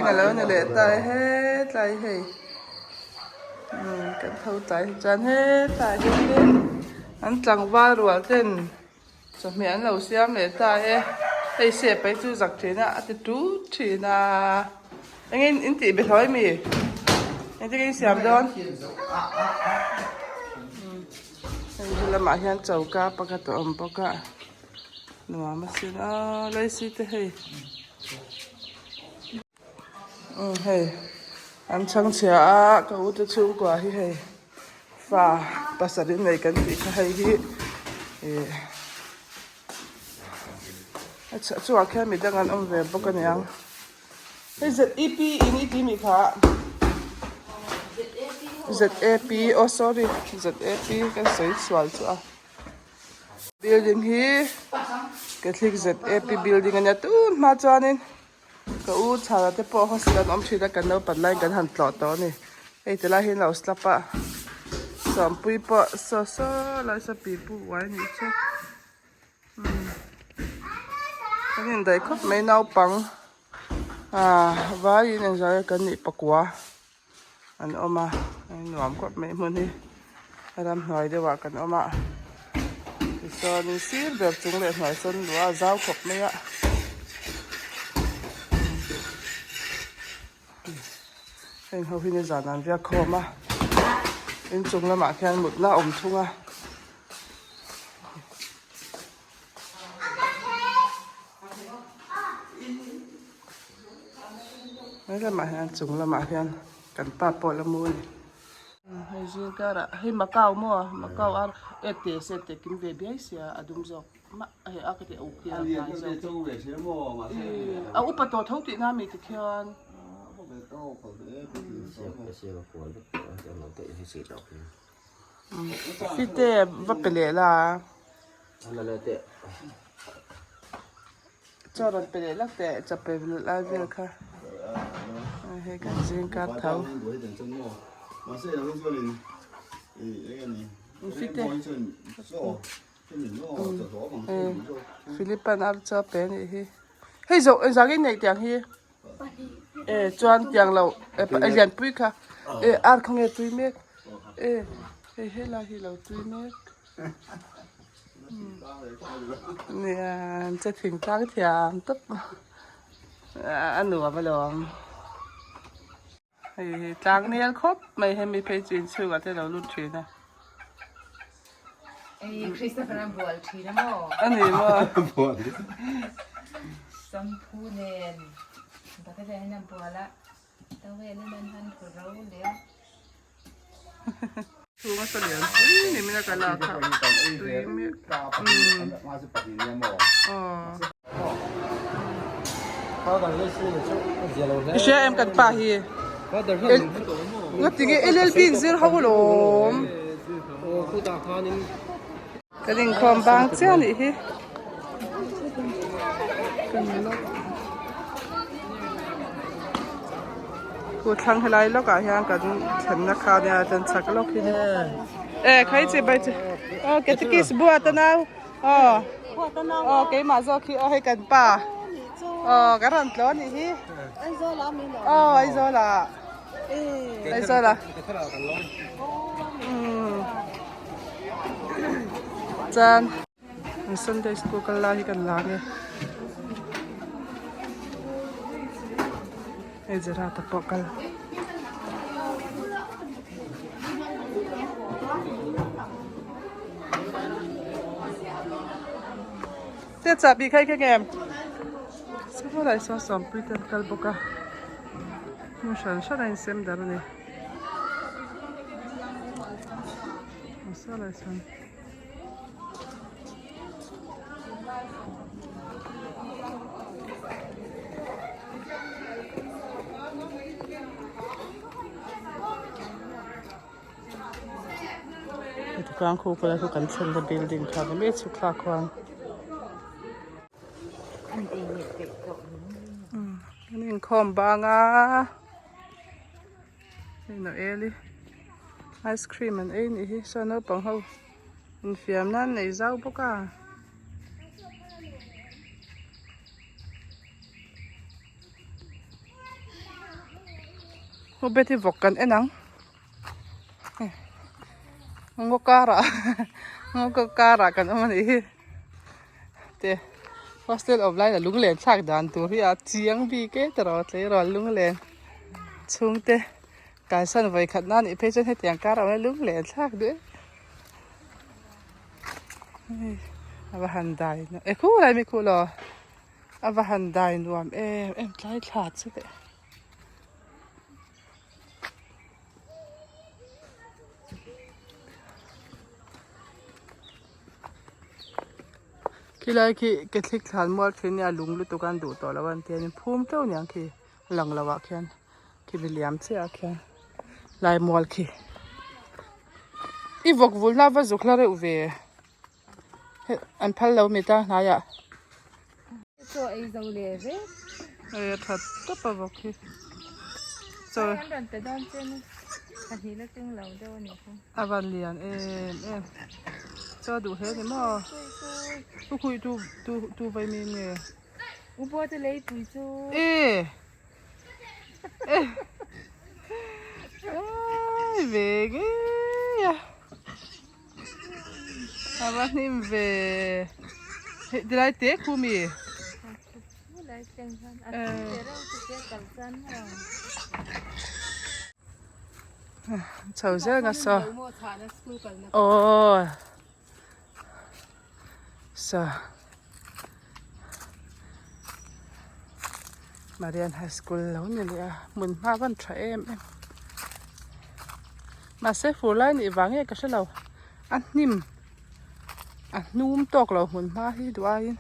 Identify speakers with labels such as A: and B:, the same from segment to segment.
A: Zing a lo ni leh ta e hetlai hei umm kan tho tlai hi chuan hetlai hianin an tlangval rual ten chawhmeh an lo siam leh ta e hei sep hi chu zak thin a a ti tut thin a eng in tih be hlawi mi engtin nge in siam dawn hei he lamah hian choka pakhat a awm bawk a. Nuam a sin a laisi te hei umm hei an chhangchhia a ka u te chhungkua hi hei fa pasarih nei kan tih kha hei hi ih a chungah khian midang an awm ve bawk a niang hei Z E P in i tih mi kha Z A P oh sorry Z A P ka sawi sual chu a. Building hi Catholic ZAP building a nia tun hma chuanin ka u chhara te pawh hostel an awm thin a kan naupan laiin kan han tlawh tawh a ni hei ti lai hi an lo slap a sawmpui pawh saw saw lai saw pipu uai a nih chu umm kan indaih khawp mai naupang ah vaiin engzah nge kan nih pakua. An awm a a nuam khawp mai hmun hi ramhnuai deuh ah kan awm a tichuanin sir ber chung leh hnuai sawn luh a zau khawp mai a heng ho hi nizan an riak khawm a inchung lamah khian mutna a awm thung a. He lamah hian chung lamah hian kan pa pawh la mu a ni. Hei zing karah hei Macau maw Macau ar e te se te kim ve biai sia a dum zawk mah hei a ka ti a uk hi a hnai zawk hi a upa tawh tho tihna mi tikhian. Fite va pe leh la. Chaw rawn pe leh lak teh chaw pe lai vel kha hei kan zing kar tho. Fite Philipan ar chaw pe a nih hi. Hei zawh engzah nge i neih tiang hi? E chuan tiang lo e lianpui kha e ar khaw nge tui mek e hei helai hi lo tui mek nia an che thing tlang thiam tawp a nuam alawm hei hi tlang nel khawp mai hemi phei chu inchhungah te a lo lut thin a.
B: Ei Christopher an bual thin a maw?
A: A ni maw?
C: Bual.
B: Samphu nen bucket ah hian a bual a, towel in an han phu ro leh a.
A: Chhung a sa lian pui ni min a kal a kha tui mek. I hria em kan pa hi? Ngatinge LLB in zir ho alawm. Kan inkhawm bang chiah anih hi. Khu thlang helai lawkah hian kan thlenna kha nia chuan chhak lawk hi ni. E khai che bai che. Aw katekis buat a nau. Aw aw keimah zawk hi aw hei kan pa aw kan rawn tlawh anih hi aw Aizawl ah Aizawl ah umm chuan Sunday school kal lai hi kan la nge hei Gerard-a pawh kal. Te chahbi kha i keng em? Saw lai saw sawmpui te an kal bawk a hmun hran hran a insem dar a ni saw lai sawn. Heti khu kawlai khu kan thlenna building kha ni mai chhuk thlak khuan an inkhawm bang a hei Noel-i ice cream an ei nih hi saw naupang ho infiam nan nei zau bawk a. Ubeti vawk kan en ang. Ngaw karah ngaw karah kan awm a nih hi. Te hostel awm laiin a lunglen thlak dan tur hi a chiang bik e tiraw tleirawl lunglen chhungte kalsan vawi khat nan nih phei chuan hetiang kar a awm a lunglen thlak duh e. Hei a va han dai e khulai mi khuh law a va han dai nuam em em tlai thla chu teh. Khilai khi Catholic thlan mual thin nia lung lutuk an duh tawh lo an tia ni phum teuh niang khi lang lo ah khian khi miliam chiah ah khian lai mual khi i vawk vulna va zuk hla reuh ve. An phal lo mi ta hnaiah.
B: Chaw ei zo leh vek.
A: Hei a that tawp a vawk hi. Chaw.
B: An rawn pe dawn che ni. Ka hnih la keng lo deuh a nih kha.
A: A van lian em em. Chaw duh hle ni maw. U khuih tu tu tu vai mi nge.
B: U pawh te lei pui chu.
A: E. E. Ai ve ngei a. A va hnim ve hei tilai te khu mi chho zel nga saw aw saw Marian High School lo ni leh a hmun hma van tha em em mahse fur lai nih vang nge ka hre lo a hnim a hnum tawk lo hmun hma hi duh aiin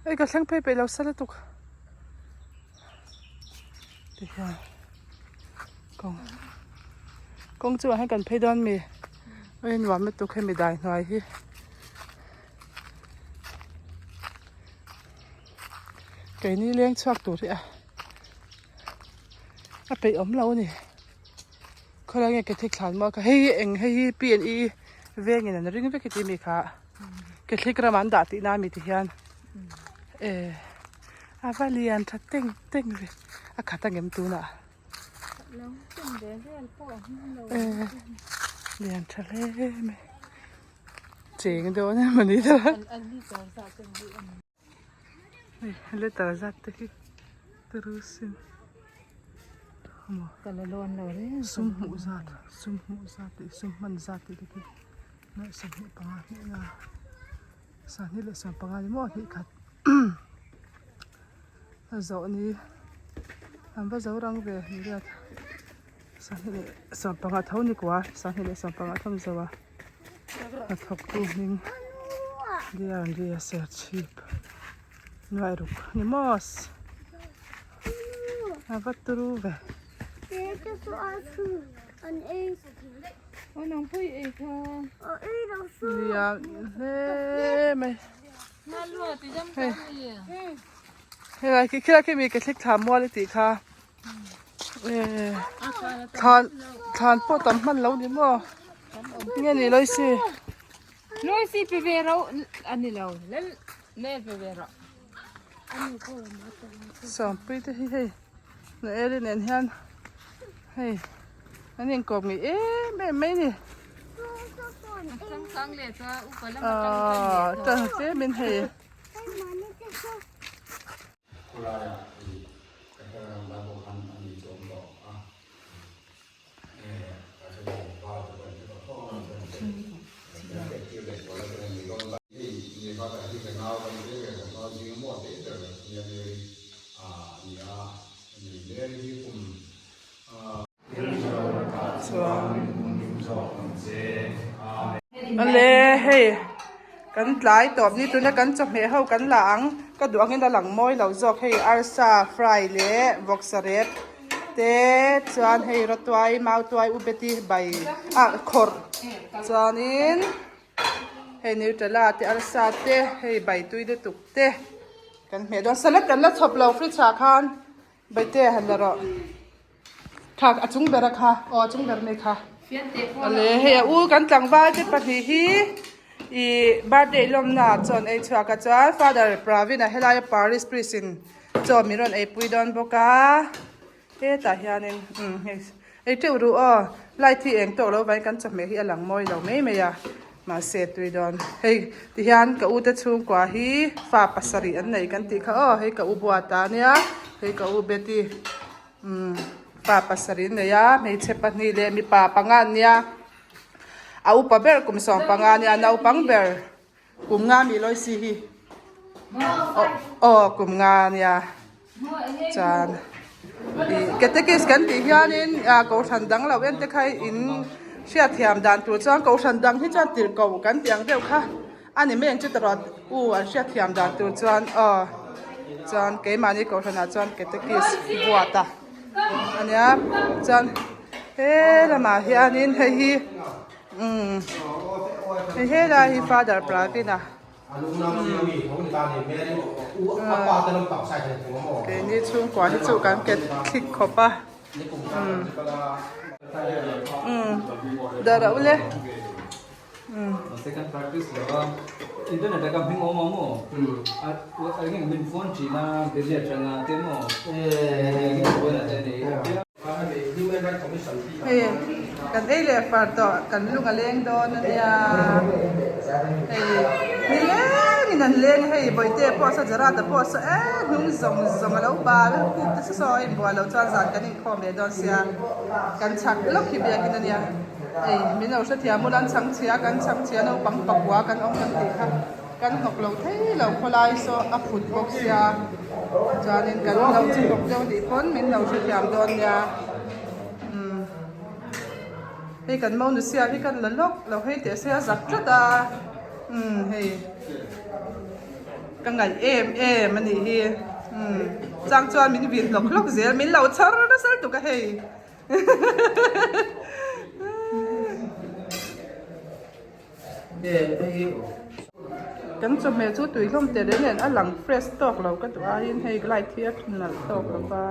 A: hei ka thleng phei peih lo sa lutuk tihian kawng kawng chungah hian kan phei dawn mi a nuam lutuk hemi dai hnuai hi. Keini leng chhuak tur hi a a peih awm lo a ni khawlai nge Catholic thlan maw kha hei hi eng hei hi P and E vengin an ring vek hi tih mi kha Catholic ramah an dah tihna a mi ti hian e a va lian tha teng teng ve a khat angem tunah. E lian tha hle mai. Cheng dawn em ani ta hei letter zat te hi terusin sum hmuh zat sum hmuh zat tih sum hman zat tih te khi nuaih 25 hnih nga sahnih leh 15 ni maw hnih khat a zawh ni an va zo rang ve riat. Sahnih leh 15 tho ni kua 25 thawm zo a hnathawk tu hming D&D a serchhip nuaih ruk ni maw a va turu ve. Lian hle mai hei helai khi khilai khi mi Catholic thla mual i tih kha. Thlan thlan pawh tam hman lo ni maw nge ni Loicy
B: Loicy pe ve ro a ni lo lel nel pe ve rawh
A: Sawmpui te hi hei Noeli nen hian hei an inkawp ngei em em mai ni Aaa tlem in hei.
C: Khawlaiah i ka hera ang lai pawh khan a ni chu awm tawh a, e a then in pa te pawh an hre tawh fo ang a chuan hriat hriat tir leh zual a chuan a ni dawn ta. Hei ni kha tak hi ka nau kan ve ve ka nau zing maw te ber nia Mary a ni a, ni Mary hi kum a.
A: Ale hei kan tlai tawp ni tuna kan chawhmeh ho kan la ang ka duh angin a lang mawi lo zawk hei arsa fry leh vawksa rep te chuan hei rawtuai mautuai u beti bai ah khawrh chuanin hei nutella te arsa te hei bai tui lutuk te kan hmeh dawn salad kan la chhawp lo fridge ah khan. Baite han la rawh. Kha a chung ber a kha. Aw a chung ber mai kha. Ale hei a u kan tlangval te pahnih hi i birthday lawmna ah chuan ei chhuak a chuan Father Pravin a helaia Paris priest in chaw min rawn ei pui dawn bawk a. Hetah hianin umm hei ei teuh ruh aw light hi eng tawk lo vangin kan chawhmeh hi a lang mawi lo mai mai a mahse tui dawn hei tihian ka u te chhungkua hi fa pasarih an nei kan tih kha aw hei ka u buata ania hei ka u Betty umm fa pasarih an nei a hmeichhe pahnih leh mipa panga an nia a upa ber kum 15 ania naupang ber. Kum nga mi lawi si hi aw kum nga nia chuan ih catechies kan tih hianin ah kohhran dang lo en te kha in hriatthiam dan tur chuan kohhran dang hi chuan tirh koh kan tih ang deuh kha a ni mai ang chu tawrh u an hriatthiam dan tur chuan aw chuan keimahni kohhranah chuan catechies buat a ania chuan he lamah hianin hei hi. Umm hei helai hi father Pravin a keini chhungkua hi chu kan ke thlik khawp a umm umm dah rauh le umm. Hei kan ei leh far tawh kan lung a leng dawn a nia hei ni lengin an leng a hei bawihte pawh saw Gerard-a pawh saw e hnung zawng zawng a lo bal a kuk te saw saw a inbual loh chuan zan kan inkhawm leh dawn sia kan chhak lawk hi biakin a nia hei min lo hrethiam ula an chhang chhia kan chhang chhia naupang pakua kan awm kan tih kha. Kan hnawk lo thei lo khawlai saw a phut bawk sia chuanin kan lo che hnawk deuh nih pawn min lo hrethiam dawn nia umm hei kan monu siam hi kan la lawk lo hei teh se a zak tlat a umm hei ka ngaih em em a nih hi umm chang chuan min vin hlawk hlawk zel min lo chhar nasa lutuk a hei. Kan chawhmeh chu tui hlawm teh reng nen a lang fresh tawk lo ka duh aiin hei light hi a nalh tawk lo va.